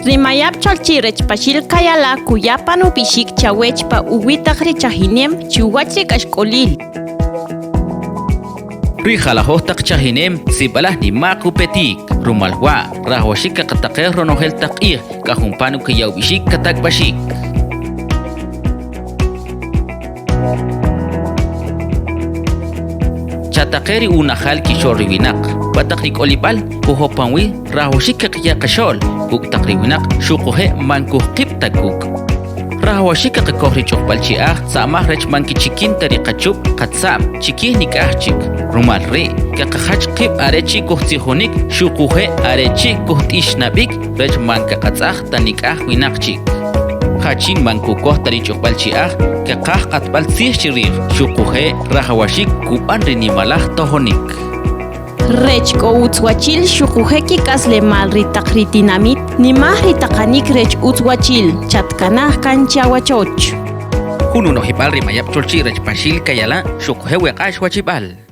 Ri Mayab' Cholchi' rech Paxil Kayala kuya pan ub'ixik chawech pa uwi' taq ri chajinem chi uwach ri k'axk'olil. Ri jalajoj taq chajinem sib'alaj nima'q upetik, rumal wa' rajwaxik kaqataqej ronojel taq q'ij k'a jumpa' nukiya ub'ixik katak'b'axik. Chataqe ri unajal kixo'l ri winaq. Pa taq ri k'olib'al kujopan wi, rajwaxik kaqaya qaxo'l kuk' taq ri winaq xuquje' man kujqib' ta kuk'. Rajwaxik kaqakoj ri ch'uqb'al chi'aj tza'maj rech man kichikin ta ri qachub' qatza'm chikij nik'aj chik. Rumal ri', kaqajach qib' are chi' kujtzijonik xuquje' are chi' kujt'ixnab'ik rech man kaqatz'aj ta nik'aj winaq chik. Jachin man kukoj ta ri ch'uqb'al chi'aj, kaqaj q'atb'al tzij chi rij, xuquje' rajawaxik kub'an ri nimalaj tojonik. Rech k'o utzwachil xuquje' kik'aslemal ri taq ri tinamit, nimaj ri taqanik rech utzwachil, chatkanaj kan che awachoch. Jun unojib'al ri Mayab' Cholchi' rech Paxil Kayala' xuquje' we k'ax wachib'al.